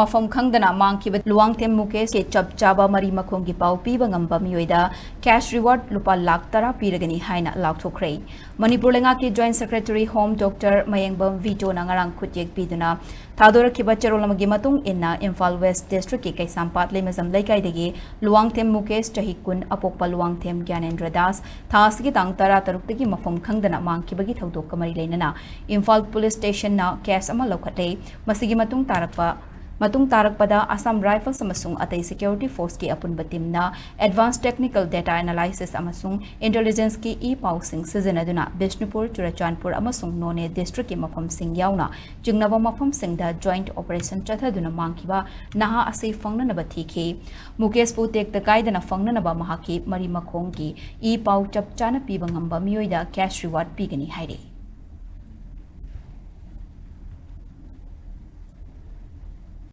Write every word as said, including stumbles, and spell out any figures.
ꯃꯐꯝ ꯈꯪꯗꯅ ꯃꯥꯡꯈꯤꯕ ꯂꯨꯋꯥꯡꯊꯦꯝ ꯃꯨꯀꯦꯁꯀꯤ ꯆꯞ ꯆꯥꯕ ꯃꯔꯤ ꯃꯈꯣꯡꯒꯤ ꯄꯥꯎ ꯄꯤꯕ ꯉꯝꯕ ꯃꯤꯑꯣꯏꯗ cash reward ꯂꯨꯄꯥ ꯂꯥꯈ ꯇꯔꯥ ꯄꯤꯔꯒꯅꯤ ꯍꯥꯏꯅ ꯂꯥꯎꯊꯣꯛꯈ꯭ꯔꯦ꯫ ꯃꯅꯤꯄꯨꯔ ꯂꯩꯉꯥꯛꯀꯤ Joint Secretary Home Doctor ꯃꯌꯦꯡꯕꯝ ꯚꯤꯇꯣꯅ ꯉꯔꯥꯡ ꯈꯨꯠꯌꯦꯛ ꯄꯤꯗꯨꯅ ꯊꯥꯗꯣꯔꯛꯈꯤꯕ ꯆꯦꯔꯣꯜ ꯑꯃꯒꯤ ꯃꯇꯨꯡ ꯏꯟꯅ, ꯏꯝꯐꯥꯜ West Districtꯀꯤ ꯀꯩꯁꯥꯝꯄꯥꯠ ꯂꯩꯃꯖꯝ ꯂꯩꯀꯥꯏꯗꯒꯤ ꯂꯨꯋꯥꯡꯊꯦꯝ ꯃꯨꯀꯦꯁ, ꯆꯍꯤ ꯀꯨꯟ, ꯑꯄꯣꯛꯄ ꯂꯨꯋꯥꯡꯊꯦꯝ ꯒ꯭ꯌꯥꯅꯦꯟꯗ꯭ꯔ ꯗꯥꯁ, ꯊꯥ ꯑꯁꯤꯒꯤ ꯇꯥꯡ ꯇꯔꯥ ꯇꯔꯨꯛꯇꯒꯤ ꯃꯐꯝ ꯈꯪꯗꯅ ꯃꯥꯡꯈꯤꯕꯒꯤ ꯊꯧꯗꯣꯛꯀ ꯃꯔꯤ ꯂꯩꯅꯅ ꯏꯝꯐꯥꯜ Police Stationꯅ case ꯑꯃ ꯂꯧꯈꯠꯂꯦ꯫ ꯃꯁꯤꯒꯤ ꯃꯇꯨꯡ ꯇꯥꯔꯛꯄ ꯃꯇꯨꯡ ꯇꯥꯔꯛꯄꯗ Assam Rifles ꯑꯃꯁꯨꯡ ꯑꯇꯩ security forceꯀꯤ ꯑꯄꯨꯟꯕ teamꯅ advance technical data analysis ꯑꯃꯁꯨꯡ intelligenceꯀꯤ ꯏ ꯄꯥꯎꯁꯤꯡ ꯁꯤꯖꯤꯟꯅꯗꯨꯅ ꯕꯤꯁꯅꯨꯄꯨꯔ, ꯆꯨꯔꯆꯥꯟꯄꯨꯔ ꯑꯃꯁꯨꯡ ꯅꯣꯅꯦ districtꯀꯤ ꯃꯐꯝꯁꯤꯡ ꯌꯥꯎꯅ ꯆꯤꯡꯅꯕ ꯃꯐꯝꯁꯤꯡꯗ joint operation ꯆꯠꯊꯗꯨꯅ ꯃꯥꯡꯈꯤꯕ ꯅꯍꯥ ꯑꯁꯤ ꯐꯪꯅꯅꯕ ꯊꯤꯈꯤ꯫ ꯃꯨꯀꯦꯁꯄꯨ ꯇꯦꯛꯇ ꯀꯥꯏꯗꯅ ꯐꯪꯅꯅꯕ ꯃꯍꯥꯛꯀꯤ ꯃꯔꯤ ꯃꯈꯣꯡꯒꯤ ꯏ ꯄꯥꯎ ꯆꯞ ꯆꯥꯅ ꯄꯤꯕ ꯉꯝꯕ ꯃꯤꯑꯣꯏꯗ cash reward ꯄꯤꯒꯅꯤ ꯍꯥꯏꯔꯤ꯫